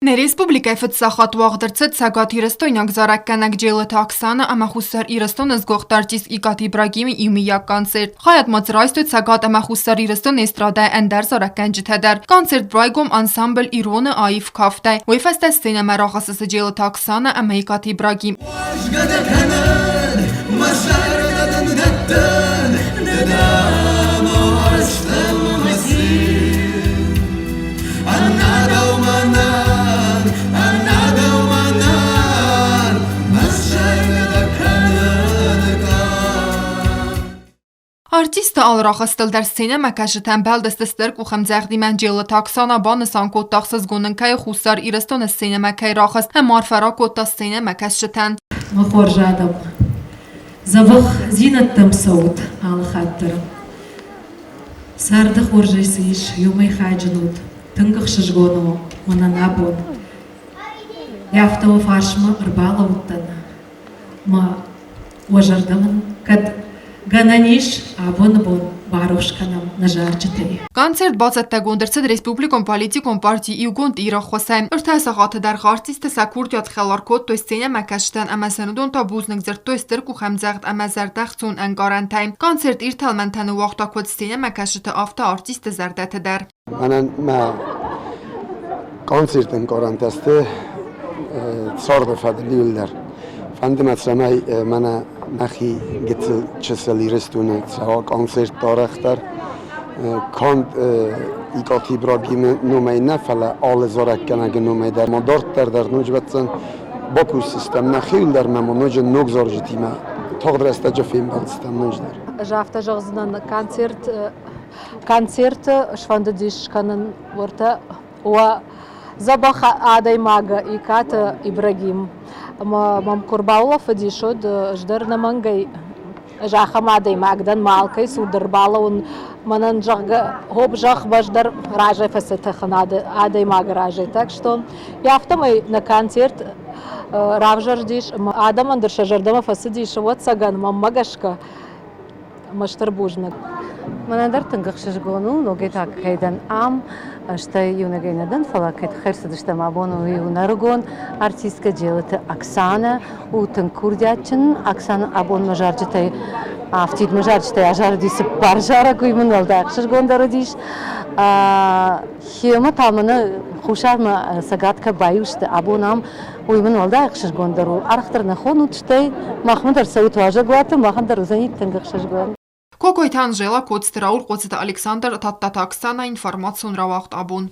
Нӕ республикӕйы фыццаг хатт уагъд ӕрцыд цӕгатирыстойнаг зарӕггӕнӕг Джелыты Оксана ӕмӕ Хуссар Ирыстоны сгуыхт артист Икъаты Ибрагимы иумӕйаг концерт. Хайад ма дзы райстой Цӕгат ӕмӕ Хуссар Ирыстоны эстрадӕйы ӕндӕр зарӕггӕнджытӕ дӕр. Концерт байгом ансамбль Ирон-ы аив кафтӕй. Уый фӕстӕ сценӕмӕ рахӕссыцы Джелыты Оксана ӕмӕ Икъаты Ибрагим. Уарзгӕ дӕ кӕнын, мӕ зӕрдӕ дын дӕттын, ды дӕ мӕ уарзтӕн мӕ цин. Ӕнӕдӕу мӕнӕн, ӕнӕдӕу мӕнӕн, мӕ зӕрдӕ кӕнын кад. Артисты алы рахӕстыл дӕр сценӕмӕкӕсджытӕн бӕлдысты стыр къухӕмдзӕгъдимӕ. Джелыты Оксана банысан кодта, ӕхсызгон ын кӕй Хуссар Ирыстоны сценӕмӕ кӕй рахызт ӕмӕ арфӕ ракодта сценӕмӕкӕсджытӕн. Мӕ хорз адӕм, дзӕбӕхдзинӕдтӕм цӕут алы хатт дӕр. Царды хорзӕй цы ис, иумӕ хайджын ут. Тынг ӕхсызгон у мӕнӕн абон. Афтӕ уӕ фарсмӕ ӕрбалӕудтӕн. Мӕ уӕ зӕрдӕ мын кӕд гӕнӕн ис, абоны бон барухс кӕнӕм нӕ зарджытӕй. Концерт бацӕттӕгонд ӕрцыд республикон политикон парти Иугонд Иры ӕххуысӕй. Ӕртӕ сахаты дӕргъы артисттӕ сӕ курдиат хӕлар кодтой сценӕмӕкӕсджытӕн ӕмӕ сын уыдон та бузныг дзырдтой стыр къухӕмдзӕгъд ӕмӕ зӕрдӕхцон ӕнкъарӕнтӕй. Концерт иртӕлмӕнтӕ ныууагъта куыд сценӕмӕкӕсджыты, афтӕ артистты зӕрдӕты дӕр. Мӕнӕн мӕ концерт ӕнкъарӕнтӕ сты царды фӕдыл иуылдӕр. Фӕнды мӕ, цӕмӕй мӕнӕ нӕхи гыццыл чысыл Ирыстоны цӕуа концерт арӕхдӕр. Канд Икъаты Ибрагимы номӕй нӕ, фӕлӕ алы зарӕггӕнӕгы номӕй дӕр ма дарддӕр дӕр ноджы бӕтдзӕн бакусдзыстӕм нӕхиуыл дӕр ма ноджы ног зарджытимӕ тагъд рӕстӕджы фембӕлдзыстӕм ноджыдӕр. Ӕз афтӕ зӕгъдзынӕн, концерт Концерты сфӕндыдис скӕнын уӕртӕ уӕ дзӕбӕх адӕймаг Икаты Ибрагим. Ӕмӕ мӕм куы ӕрбаулӕфыдис, уӕд ӕз дӕр ӕнӕмӕнгӕй ӕз ахӕм адӕймаг дӕн, мӕ алкӕй цур дӕр балӕууын мӕнӕн, зӕгъгӕ, хоп, зӕхх бӕз дӕр разӕй фӕцӕтӕхын адӕймагы разӕй. Так что афтӕмӕй нӕ концерт равзӕрдис ӕмӕ адӕмӕн дӕр сӕ зӕрдӕмӕ фӕцыдис, ӕвӕццӕгӕн, мӕнмӕ гӕсгӕ. Ӕмӕ стыр бузныг. Мӕнӕн дӕр тынг ӕхсызгон у, ногӕй та кӕй дӕн ам, стӕй иунӕгӕй нӕ дӕн, фӕлӕ кӕд ӕрцыдыстӕм абон, уый у нӕрыгон артисткӕ Джелыты Оксанӕ, у тынг курдиатджын. Оксанӕ абон мӕ зарджытӕй, афтид мӕ зарджытӕй азарыди цыппар зарӕг, уый мын уӕлдай ӕхсызгондӕр уыдис. Хемӕ та мӕнӕ Хуссармӕ Цӕгат кӕй баиу сты, абон ам Уый мын уӕлдай ӕхсызгондӕр у. Арӕхдӕр нӕ хонут, стӕй махмӕ дӕр цӕут уазӕгуаты, махӕн дӕр уыдзӕни тынг ӕхсызгон. Кокойты Анжела, Коцты Раур, Хъоцыты Александр, Тадтаты Оксана, информацион рауагъд абон.